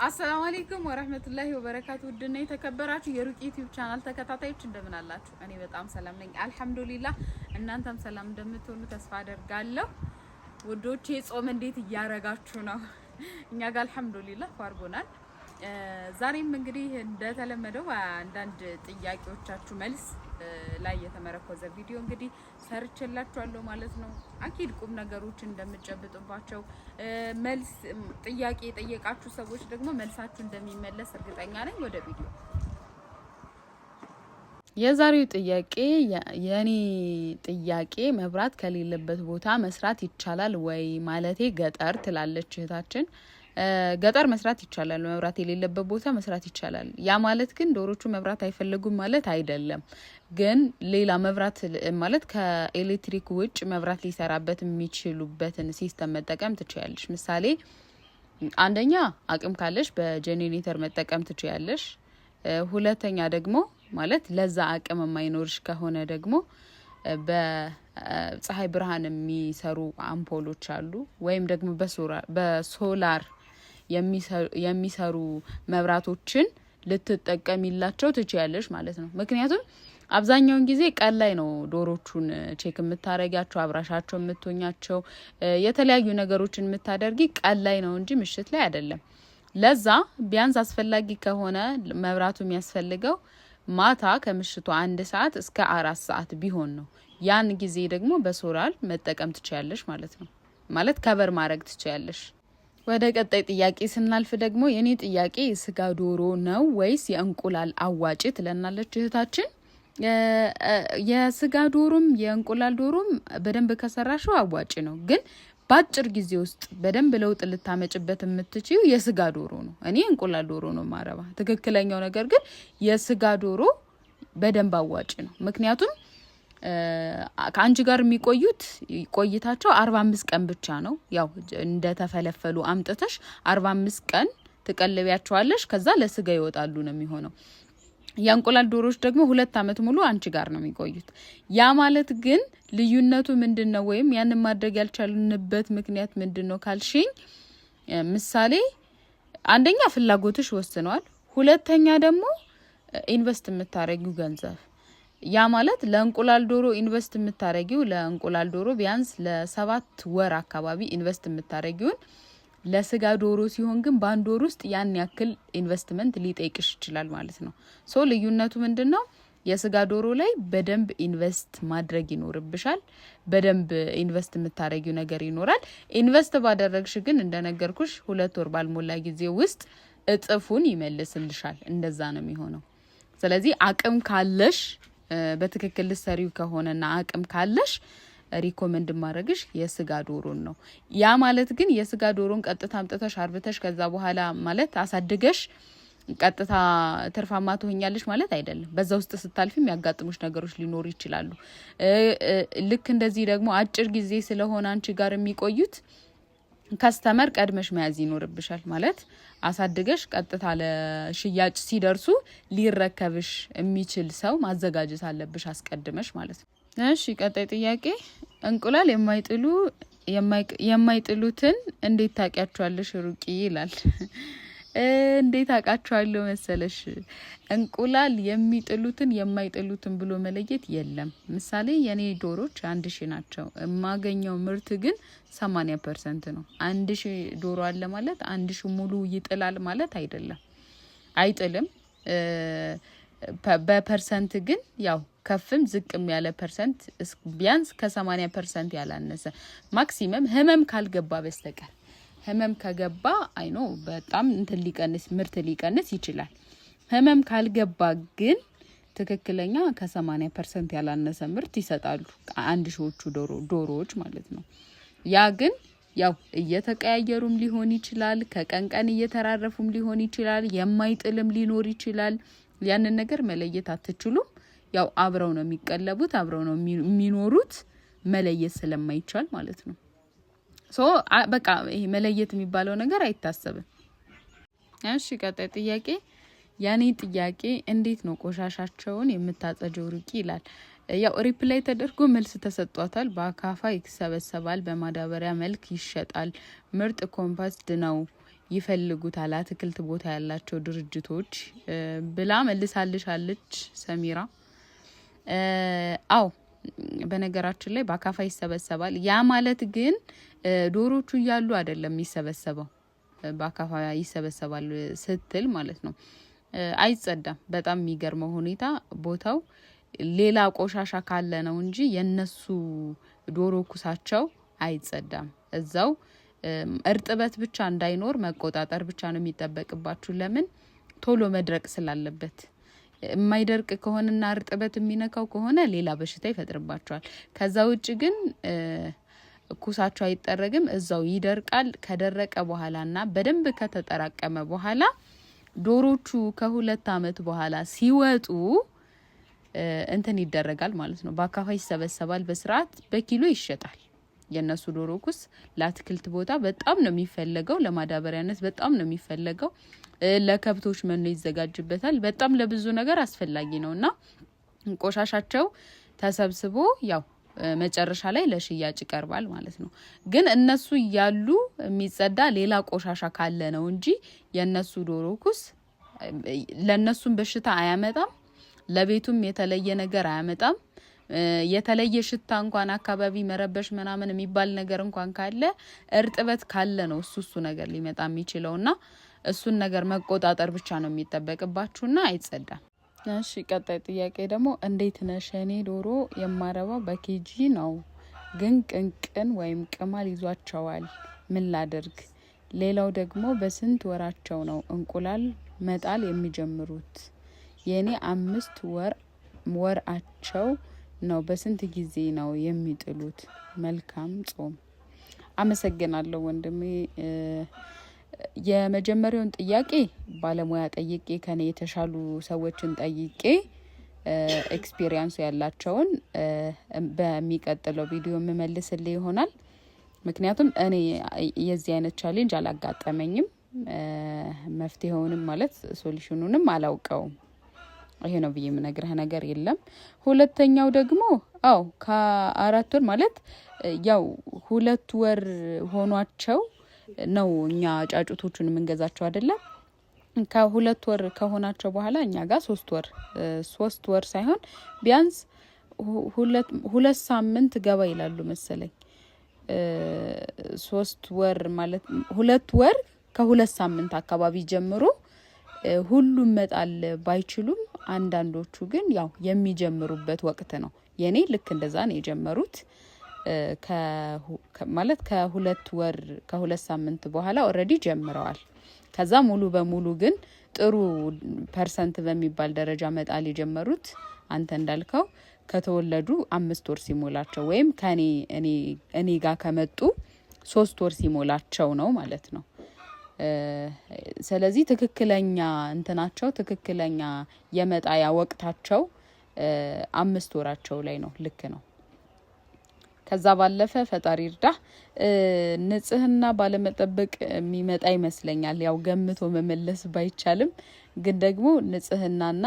السلام عليكم ورحمة الله وبركاته። ውድና የተከበራችሁ የሩቅ ዩቲዩብ ቻናል ተከታታዮች እንደምን አላችሁ? እኔ በጣም ሰላም ነኝ አልሐምዱሊላህ። እናንተም ሰላም እንደምትሆኑ ተስፋ አደርጋለሁ። ውዶቼ ጾም እንዴት እያረጋችሁ ነው? እኛ ጋር አልሐምዱሊላህ አድርጎናል። ዛሬም እንግዲህ እንደተለመደው አንዳንድ ጥያቄዎቻችሁ መልስ ላይ የተመረኮዘ ቪዲዮ እንግዲህ ሰርቼላችኋለሁ ማለት ነው። أكيد ቁም ነገሮችን እንደምጨብጡባቸው መልስ ጥያቄ የጠየቃችሁ ሰዎች ደግሞ መልሳችሁ እንደሚመለስ እርግጠኛ ነኝ። ወደ ቪዲዮ። የዛሬው ጥያቄ፣ የኔ ጥያቄ መብራት ከሌለበት ቦታ መስራት ይቻላል ወይ? ማለቴ ገጠር ትላለች እህታችን። ገጠር መስራት ይቻላል። መብራት የሌለበት ቦታ መስራት ይቻላል። ያ ማለት ግን ዶሮቹ መብራት አይፈልጉም ማለት አይደለም። ግን ሌላ መብራት ማለት ከኤሌክትሪክ ውጭ መብራት ሊሰራበት የሚችሉበትን system መጠቀም ትችያለሽ። ምሳሌ አንደኛ አቅም ካለሽ በጄኔሬተር መጠቀም ትችያለሽ። ሁለተኛ ደግሞ ማለት ለዛ አቅም የማይኖርሽ ከሆነ ደግሞ በፀሐይ ብርሃን የሚሰሩ አምፖሎች አሉ፣ ወይም ደግሞ በሶላር የሚሰሩ መብራቶችን ልትጠቀሚላቸው ትችያለሽ ማለት ነው። ምክንያቱም አብዛኛውን ጊዜ ቀን ላይ ነው ዶሮቹን check የምታረጊያቸው፣ አብራሻቸው የምትሆኛቸው፣ የተለያዩ ነገሮችን የምታደርጊ ቀን ላይ ነው እንጂ ምሽት ላይ አይደለም። ለዛ ቢያንስ አስፈላጊ ከሆነ መብራቱ የሚያስፈልገው ማታ ከምሽቱ 1 ሰዓት እስከ 4 ሰዓት ቢሆን ነው። ያን ጊዜ ደግሞ በሶላር መጠቀም ትችያለሽ ማለት ነው። ማለት cover ማድረግ ትችያለሽ። ወደ ቀጣይ ጥያቄ ስናልፍ ደግሞ የኔ ጥያቄ የስጋ ዶሮ ነው ወይስ የእንቁላል አዋጭ ትለናለች እህታችን። የስጋ ዶሮም የእንቁላል ዶሮም በደንብ ከሰራሽው አዋጭ ነው። ግን በአጭር ጊዜ ውስጥ በደንብ ለውጥ ልታመጭበት የምትችይው የስጋ ዶሮ ነው። እኔ እንቁላል ዶሮ ነው ማረባ። ትክክለኛው ነገር ግን የስጋ ዶሮ በደንብ አዋጭ ነው። ምክንያቱም ከአንቺ ጋር የሚቆዩት ቆይታቸው 45 ቀን ብቻ ነው። ያው እንደተፈለፈሉ አምጥተሽ 45 ቀን ትቀልቢያቸዋለሽ። ከዛ ለስጋ ይወጣሉ ነው የሚሆነው። የእንቁላል ዶሮዎች ደግሞ 2 አመት ሙሉ አንቺ ጋር ነው የሚቆዩት። ያ ማለት ግን ልዩነቱ ምንድን ነው? ወይም ያንን ማድረግ ያልቻልንበት ምክንያት ምንድን ነው ካልሽኝ፣ ምሳሌ አንደኛ ፍላጎትሽ ወስነዋል። ሁለተኛ ደግሞ invest የምታደርጊው ገንዘብ። ያ ማለት ለእንቁላል ዶሮ invest የምታደርጊው፣ ለእንቁላል ዶሮ ቢያንስ ለ7 ወር አካባቢ invest የምታደርጊውን ለስጋ ዶሮ ሲሆን ግን በአንድ ወር ውስጥ ያን ያክል ኢንቨስትመንት ሊጠይቅሽ ይችላል ማለት ነው። So ልዩነቱ ምንድን ነው? የስጋ ዶሮ ላይ በደንብ invest ማድረግ ይኖርብሻል። በደንብ invest የምታደረጊው ነገር ይኖራል። Invest ባደረግሽ ግን እንደነገርኩሽ 2 ወር ባልሞላ ጊዜ ውስጥ እጥፉን ይመልስልሻል። እንደዛ ነው የሚሆነው። ስለዚህ አቅም ካለሽ፣ በትክክል ልትሰሪው ከሆነና አቅም ካለሽ recommend ማድረግሽ የስጋ ዶሮን ነው። ያ ማለት ግን የስጋ ዶሮን ቀጥታ አምጥተሽ አርብተሽ ከዛ በኋላ ማለት አሳድገሽ ቀጥታ ትርፋማ ትሆኛለሽ ማለት አይደለም። በዛ ውስጥ ስታልፊ የሚያጋጥሙሽ ነገሮች ሊኖሩ ይችላሉ። ልክ እንደዚህ ደግሞ አጭር ጊዜ ስለሆነ አንቺ ጋር የሚቆዩት customer ቀድመሽ መያዝ ይኖርብሻል። ማለት አሳድገሽ ቀጥታ ለሽያጭ ሲደርሱ ሊረከብሽ የሚችል ሰው ማዘጋጀት አለብሽ አስቀድመሽ ማለት ነው። እሺ፣ ቀጣይ ጥያቄ እንቁላል የማይጥሉትን እንዴት ታውቂያቸዋለሽ ሩቂ ይላል። እንዴት አውቃቸዋለሁ መሰለሽ? እንቁላል የሚጥሉትን የማይጥሉትን ብሎ መለየት የለም። ምሳሌ የኔ ዶሮች 1000 ናቸው። የማገኘው ምርት ግን 80% ነው። 1000 ዶሮ አለ ማለት 1000 ሙሉ ይጥላል ማለት አይደለም። አይጥልም። በ percent ግን ያው ከፍም ዝቅም ያለ percent ቢያንስ ከ80% ያላነሰ maximum ህመም ካልገባ በስተቀር። ህመም ከገባ I know በጣም እንትን ሊቀንስ ምርት ሊቀንስ ይችላል። ህመም ካልገባ ግን ትክክለኛ ከ80% ያላነሰ ምርት ይሰጣሉ አንድ ሺዎቹ ዶሮዎች ማለት ነው። ያ ግን ያው እየተቀያየሩም ሊሆን ይችላል። ከቀን ቀን እየተራረፉም ሊሆን ይችላል። የማይጥልም ሊኖር ይችላል። ያንን ነገር መለየት አትችሉም። ያው አብረው ነው የሚቀለቡት፣ አብረው ነው የሚኖሩት፣ መለየት ስለማይቻል ማለት ነው። So በቃ ይሄ መለየት የሚባለው ነገር አይታሰብም። እሺ፣ ቀጣይ ጥያቄ፣ የኔ ጥያቄ እንዴት ነው ቆሻሻቸውን የምታጸጀው ሩቂ ይላል። ያው reply ተደርጎ መልስ ተሰጥቷታል። በአካፋ ይሰበሰባል፣ በማዳበሪያ መልክ ይሸጣል። ምርጥ ኮምፖስት ነው። ይፈልጉታል አትክልት ቦታ ያላቸው ድርጅቶች ብላ መልሳልሻለች ሰሚራ። አው በነገራችን ላይ በአካፋ ይሰበሰባል። ያ ማለት ግን ዶሮቹ እያሉ አይደለም የሚሰበሰበው፣ በአካፋ ይሰበሰባል ስትል ማለት ነው። አይጸዳም። በጣም የሚገርመው ሁኔታ ቦታው ሌላ ቆሻሻ ካለ ነው እንጂ የነሱ ዶሮ ኩሳቸው አይጸዳም። እዛው እርጥበት ብቻ እንዳይኖር መቆጣጠር ብቻ ነው የሚጠበቅባችሁ። ለምን ቶሎ መድረቅ ስላለበት። የማይደርቅ ከሆነና እርጥበት የሚነካው ከሆነ ሌላ በሽታ ይፈጥርባቸዋል። ከዛ ውጭ ግን ኩሳቸው አይጠረግም፣ እዛው ይደርቃል። ከደረቀ በኋላና በደንብ ከተጠራቀመ በኋላ ዶሮቹ ከ2 አመት በኋላ ሲወጡ እንትን ይደረጋል ማለት ነው። በአካፋ ይሰበሰባል በስርዓት በኪሎ ይሸጣል። የነሱ ዶሮ ኩስ ለአትክልት ቦታ በጣም ነው የሚፈለገው፣ ለማዳበሪያነት በጣም ነው የሚፈለገው። ለከብቶች መኖ ይዘጋጅበታል። በጣም ለብዙ ነገር አስፈላጊ ነውና ቆሻሻቸው ተሰብስቦ ያው መጨረሻ ላይ ለሽያጭ ይቀርባል ማለት ነው። ግን እነሱ እያሉ የሚጸዳ ሌላ ቆሻሻ ካለ ነው እንጂ የነሱ ዶሮ ኩስ ለነሱም በሽታ አያመጣም፣ ለቤቱም የተለየ ነገር አያመጣም። የተለየ ሽታ እንኳን አካባቢ መረበሽ ምናምን የሚባል ነገር እንኳን ካለ እርጥበት ካለ ነው እሱ ነገር ሊመጣ የሚችለውና እሱን ነገር መቆጣጠር ብቻ ነው የሚጠበቅባችሁና አይጸዳም። እሺ ቀጣይ ጥያቄ ደግሞ እንዴት ነሽ? እኔ ዶሮ የማረባው በኬጂ ነው፣ ግን ቅንቅን ወይም ቅማል ይዟቸዋል። ምን ላድርግ? ሌላው ደግሞ በስንት ወራቸው ነው እንቁላል መጣል የሚጀምሩት? የኔ 5 ወራቸው ነው። በስንት ጊዜ ነው የሚጥሉት? መልካም ጾም። አመሰግናለሁ ወንድሜ። የመጀመሪያውን ጥያቄ ባለሙያ ጠይቄ ከኔ የተሻሉ ሰዎችን ጠይቄ experience ኡ ያላቸውን በሚቀጥለው ቪዲዮ የምመልስልህ ይሆናል። ምክንያቱም እኔ የዚህ አይነት challenge አላጋጠመኝም። መፍትሄውንም ማለት solution ኑንም አላውቀውም። ይሄ ነው ብዬ የምነግርህ ነገር የለም። ሁለተኛው ደግሞ አዎ ከ4 ወር ማለት ያው 2 ወር ሆኗቸው ነው እኛ ጫጩቶቹን የምንገዛቸው አይደለም። ከ2 ወር ከሆናቸው በኋላ እኛ ጋር 3 ወር 3 ወር ሳይሆን ቢያንስ 2 ሳምንት ገባ ይላሉ መሰለኝ። 3 ወር ማለት 2 ወር ከ2 ሳምንት አካባቢ ጀምሮ ሁሉም መጣል ባይችሉም አንዳንዶቹ ግን ያው የሚጀምሩበት ወቅት ነው። የኔ ልክ እንደዛ ነው የጀመሩት። ማለት ከ2 ወር ከ2 ሳምንት በኋላ already ጀምረዋል። ከዛ ሙሉ በሙሉ ግን ጥሩ percent በሚባል ደረጃ መጣል የጀመሩት አንተ እንዳልከው ከተወለዱ 5 ወር ሲሞላቸው ወይም ከኔ እኔ ጋር ከመጡ 3 ወር ሲሞላቸው ነው ማለት ነው። ስለዚህ ትክክለኛ እንትናቸው ትክክለኛ የመጣያ ወቅታቸው 5 ወራቸው ላይ ነው። ልክ ነው። ከዛ ባለፈ ፈጣሪ ይርዳ። ንጽህና ባለመጠበቅ የሚመጣ ይመስለኛል። ያው ገምቶ መመለስ ባይቻልም ግን ደግሞ ንጽህናና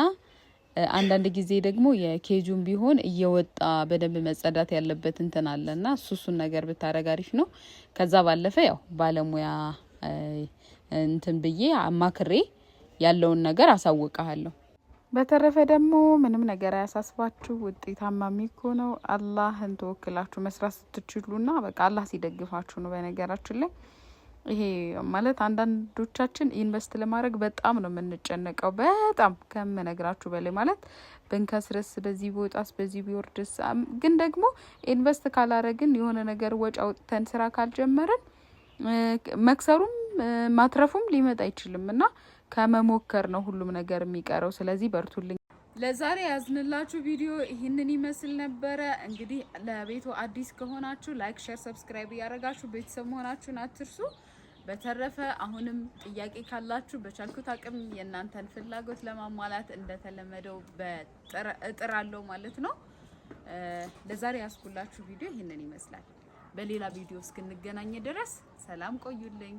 አንዳንድ ጊዜ ደግሞ የኬጁም ቢሆን እየወጣ በደንብ መጸዳት ያለበት እንትን አለና እሱን ነገር ብታረግ አሪፍ ነው። ከዛ ባለፈ ያው ባለሙያ እንትን ብዬ አማክሬ ያለውን ነገር አሳውቅሃለሁ። በተረፈ ደግሞ ምንም ነገር አያሳስባችሁ። ውጤታማ የሚኮነው አላህን ተወክላችሁ መስራት ስትችሉና በቃ አላህ ሲደግፋችሁ ነው። በነገራችን ላይ ይሄ ማለት አንዳንዶቻችን invest ለማድረግ በጣም ነው የምንጨነቀው፣ በጣም ከምነግራችሁ በላይ ማለት ብንከስርስ፣ በዚህ ቢወጣስ፣ በዚህ ቢወርድስ። ግን ደግሞ invest ካላረግን የሆነ ነገር ወጪ አውጥተን ስራ ካልጀመርን መክሰሩም ማትረፉም ሊመጣ አይችልም እና ከመሞከር ነው ሁሉም ነገር የሚቀረው። ስለዚህ በርቱልኝ። ለዛሬ ያዝንላችሁ ቪዲዮ ይህንን ይመስል ነበረ። እንግዲህ ለቤቱ አዲስ ከሆናችሁ like፣ share፣ subscribe እያደረጋችሁ ቤተሰብ መሆናችሁን አትርሱ። በተረፈ አሁንም ጥያቄ ካላችሁ በቻልኩት አቅም የእናንተን ፍላጎት ለማሟላት እንደተለመደው እጥራለሁ ማለት ነው። ለዛሬ ያዝኩላችሁ ቪዲዮ ይህንን ይመስላል። በሌላ ቪዲዮ እስክንገናኝ ድረስ ሰላም ቆዩልኝ።